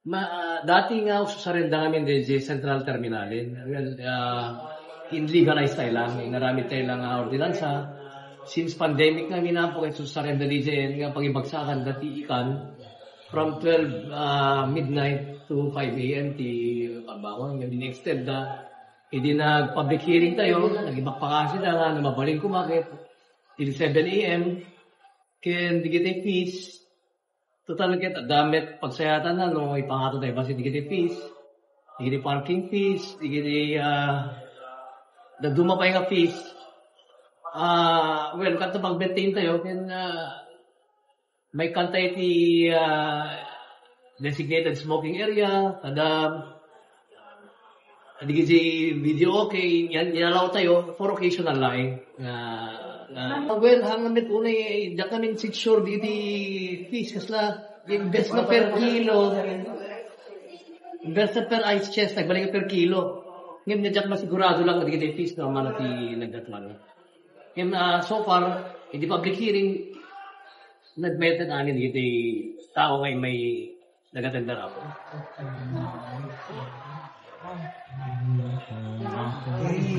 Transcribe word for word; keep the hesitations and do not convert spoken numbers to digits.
Ma-, ah, dati nga ususarenda ngamin di, di central terminalen. Well, ah, in-legalize tayo lang, inaramid tayo lang nga ordinansa. Since pandemic nga minampo kayo ususarenda di dyan, nga pagibagsakan dati ikan from twelve, ah, midnight to five a m ti pagbangon. Nga din-extend na, hindi nag-public hearing tayo, nagibakpakasi na nga, na mabalin kumakit, till seven a m. Ken digiti fees, total ket adda met pagsayatan no, ipangato tayo basi digiti fees, digiti parking fees, digiti, ah, dadduma pay nga fees. Ah, well, kanto mag-maintain tayo, ken, ah, may kanta iti, ah, designated smoking area, kada, digiti video okay, yan, yan allow tayo for occasional lang. Ah, ah, well, hanggang met unay, diak namin sure digiti fees, kasla, imbes na per kilo, imbes na per ice chest, nagbalik per kilo. Ngayon, diak masigurado lang digiti fees no, mana ti nagdatuan. Ngayon, ah, so far, in the public hearing, nagmeted amin digiti tao nga may nag-attend na rapo.